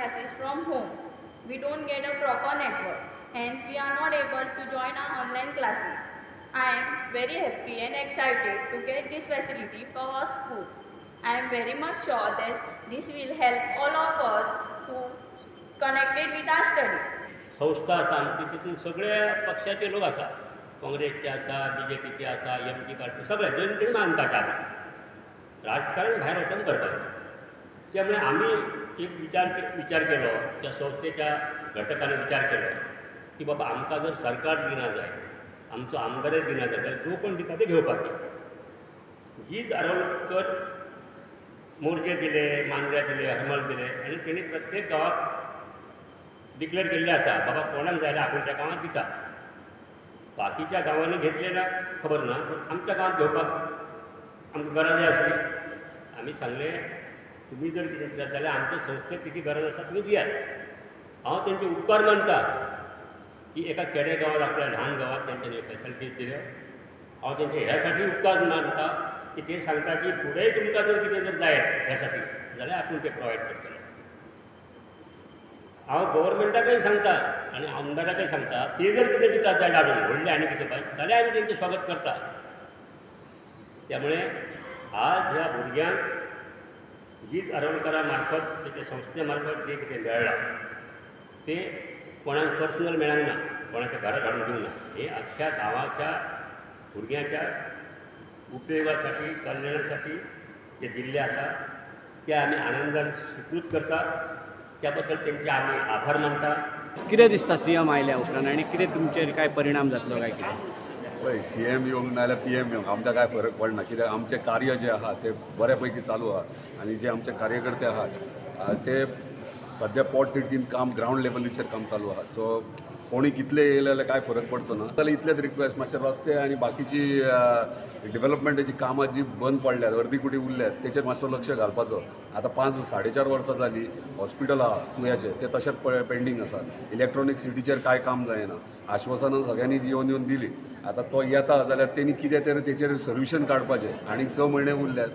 classes from home. We don't get a proper network. Hence, we are not able to join our online classes. I am very happy and excited to get this facility for our school. I am very much sure that this will help all of us to connected with our studies. संस्था आसा आमची, तितून सगळे पक्षाचे लोक आसा. काँग्रेसचे आसा, बीजेपीचे आसा, एम टी पार्टी, सगळे दोन तीन मानपाचे. आसा राजकारण भायर वचून करपाचें. त्यामुळे आमी एक विचार केलो, त्या संस्थेच्या घटकांनी विचार केलो की बाबा, आमकां जर सरकार दिना जाय, आमचो आमदारय दिना जाय, जाल्यार जो कोण दिता ते घेवपाचे. गीत आरोलकर मोरजे दिले, मांद्र्या दिले, हरमल दिले आनी तेणी प्रत्येक गांवाक डिक्लेअर केल्लें आसा, बाबा, कोणाक जाय जाल्यार आपूण त्या गांवांत दिता. बाकीच्या गांवांनी घेतलें ना खबर ना, पूण आमच्या गांवांत घेवपाक आमकां गरजय आसली. आमी सांगलें, तुमी जर कितें दितात जाल्यार आमचे संस्थेक तिची गरज आसा, तुमी दियात. हांव तेंचे उपकार मानता की एका खेडे गांवांत, आपल्या ल्हान गांवांत तेंच्यांनी फॅसिलिटीज दिल्यो. हांव तेंचे ह्या साठी उपकार मानता की ते सांगता की फुडेंय तुमकां जर कितें जर जाय ह्या साठी जाल्यार आपूण ते प्रोवायड करतले. हांव गव्हर्मेंटाकय सांगता आनी आमदाराकय सांगता, ते जर कितें दितात जाल्यार हाडून व्हडलें आनी कितें पाहिजे जाल्यार आमी तेंचें स्वागत करता. त्यामुळे आज ह्या भुरग्यांक गीत आरोलकरा मार्फत, तेच्या संस्थे मार्फत जें कितें मेळ्ळां तें कोणाक पर्सनल मेळूंक ना, कोणाच्या घरात हाडून दिवंक ना. हे अख्ख्या गांवाच्या भुरग्यांच्या उपयोगासाठी, कल्याणासाठी जे दिल्ले आसा ते आमी आनंदान स्वीकृत करता. त्याबद्दल तेंचे आमी आभार मानता. कितें दिसता, सीएम आयल्या उपरांत आनी कितें तुमचेर काय परिणाम जातलो काय कितें? पळय, सीएम येवंक नाजाल्यार पीएम येवंक आमकां कांय फरक पडना, कित्याक आमचें कार्य जें आहा तें बऱ्या पैकी चालू आहा आनी जे आमचे कार्यकर्ते आहात ते सद्या पोट तिडकीन काम, ग्रावंड लेवलीचेर काम चालू आहा. सो कोणी कितले येयले जाल्यार कांय फरक पडचो ना. जाल्यार इतलेच रिक्वेस्ट, मातशे रस्ते आनी बाकीची डेव्हलपमेंटाची कामां जी बंद पडल्यात, अर्दी कुटी उरल्यात, तेचेर मातसो लक्ष घालपाचो. आतां 5-4.5 वर्सां जालीं, हॉस्पिटल आहा तुयाचें, तें तशेंच पेंडींग आसा. इलेक्ट्रॉनीक सिटीचेर कांय काम जायना. आश्वासनां सगळ्यांनी येवन येवन दिली. आतां तो येता जाल्यार तेणी कितें तरी तेचेर सोल्युशन काडपाचें. आनीक 6 म्हयने उरल्यात,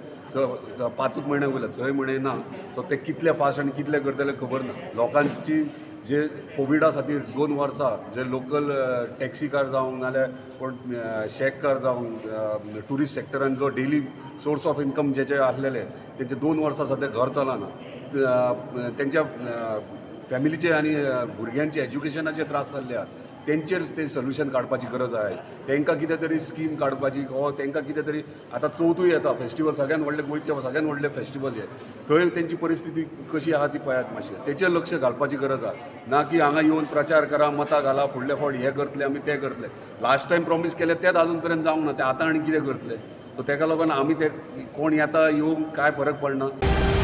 5च म्हयने उरल्यात, 6 म्हयने ना. सो ते कितले फास्ट आनी कितले करतले खबर ना. लोकांची जे कोविडा खातीर 2 वर्सां जे लोकल टॅक्सीकार जावं नाल्यार कोण शॅककार जावं, ट्युरिस्ट सेक्टरान जो डेली सोर्स ऑफ इन्कम जेचे आसलेले, तेंचे 2 वर्सां सद्या घर चलना. तेंच्या फॅमिलीचे आनी भुरग्यांचे एज्युकेशनाचे त्रास जाल्ले आहा. तेंचेर ते सोल्युशन काडपाची गरज आहा. तांकां कितें तरी स्कीम काडपाची वो तांकां कितें तरी. आतां चवथूय येता, फेस्टिवल सगळ्यान व्हडलें, गोंयचें सगळ्यान व्हडलें फेस्टिवल हें. थंय तेंची परिस्थिती कशी आहा ती पळयात मातशें, तेचेर लक्ष घालपाची गरज आहा. ना की हांगा येवन प्रचार करा, मतां घाला, फुडले फावट हें करतले आमी, तें करतले. लास्ट टायम प्रॉमीस केलें तेंच आजून पर्यंत जावंक ना, तें आतां आनी कितें करतले? सो तेका लागून आमी ते कोण येता येवंक कांय फरक पडना.